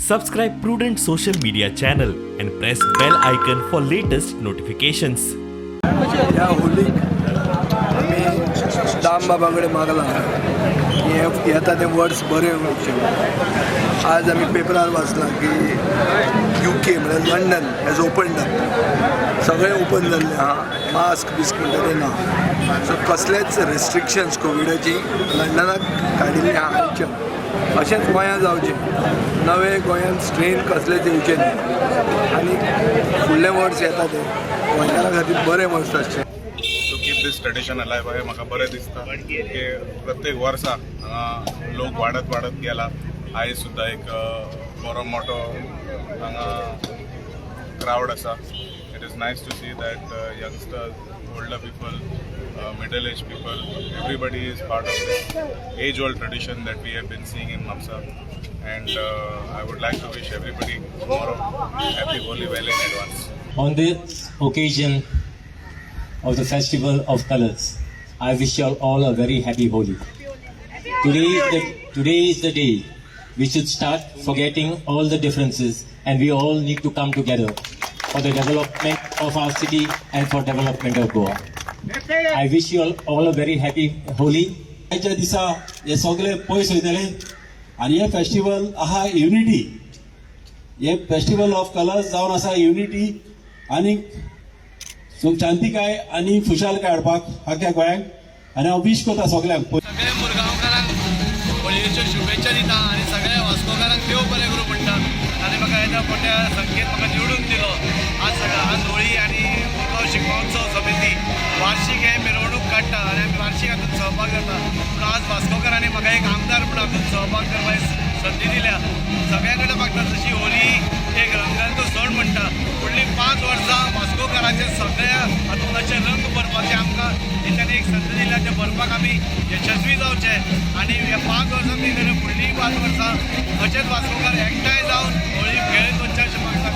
Subscribe Prudent social media channel and press bell icon for latest notifications. ह्या होलीक आमी दामबाबा कडेन मागलां की हें येता तें वर्स बरें वचचें. आज आमी पेपरार वाचलां की युके म्हळ्यार लंडन हॅज ओपन अप. सगळें ओपन जाल्लें आहा, मास्क बिस्क म्हणटा तें ना. सो कसलेच रेस्ट्रिक्शन्स कोविडाची लंडनाक काडिल्ली आहा आयच्या. अशेंच गोंयांत जावचें, नवे गोंयांत स्ट्रेन कसलेच येवचे न्ही आनी फुडलें वर्स येता तें गोंयकारां खातीर बरें वर्स आसचें. To keep this tradition alive आहे. म्हाका बरें दिसता की प्रत्येक वर्सा हांगा लोक वाडत वाडत गेला. आयज सुद्दां एक बरो मोठो हांगा क्रावड आसा. It is nice to see that youngsters, older people, middle age people, everybody is part of this age old tradition that we have been seeing in Mapsa, and I would like to wish everybody tomorrow happy Holi well in advance. On this occasion of the Festival of Colors, I wish you all a very happy Holi. Today is the day we should start forgetting all the differences, and we all need to come together for the development of our city and for development of Goa. I wish you all a very happy Holi. आयच्या दिसा हे सगळे पयस वयतले आनी हे festival आहा unity. हे फेस्टिवल ऑफ कलर्स जावन आसा युनिटी आनी शांतिकाय आनी खुशालकाय हाडपाक आख्ख्या गोंयांक आनी हांव वीश करता सगल्यांक. सगळ्या मुरगांवकारांक होळयेच्यो शुभेच्छा दिता आनी सगळ्या वास्कोकारांक देव बरें करूं म्हणटा. आनी म्हाका येद्या मोठ्या संख्येन म्हाका निवडून दिलो. आज सगळ्या आज होळी आनी मुरगांव शिगमोत्सव समिती वार्षीक हे मिरवणूक काडटा आनी आमी वार्षीक हातूंत सहभाग जाता. पूण आज वास्कोकारांनी म्हाका एक आमदार म्हणून हातूंत सहभाग करपाची संदी दिल्या. सगळ्या कडेन मागता, जशी होळी एक रंगांचो सण म्हणटा, फुडलीं 5 वर्सां वास्कोकाराचे सगळ्या हातूंत अशे रंग भरपाचे आमकां तेंच्यांनी एक संद दिल्या. ते भरपाक आमी यशस्वी जावचे आनी ह्या 5 वर्सां न्ही जाल्यार फुडलीं 5 वर्सां अशेच वास्कोकार एकठांय जावन होळी खेळत वचचे अशें मागता.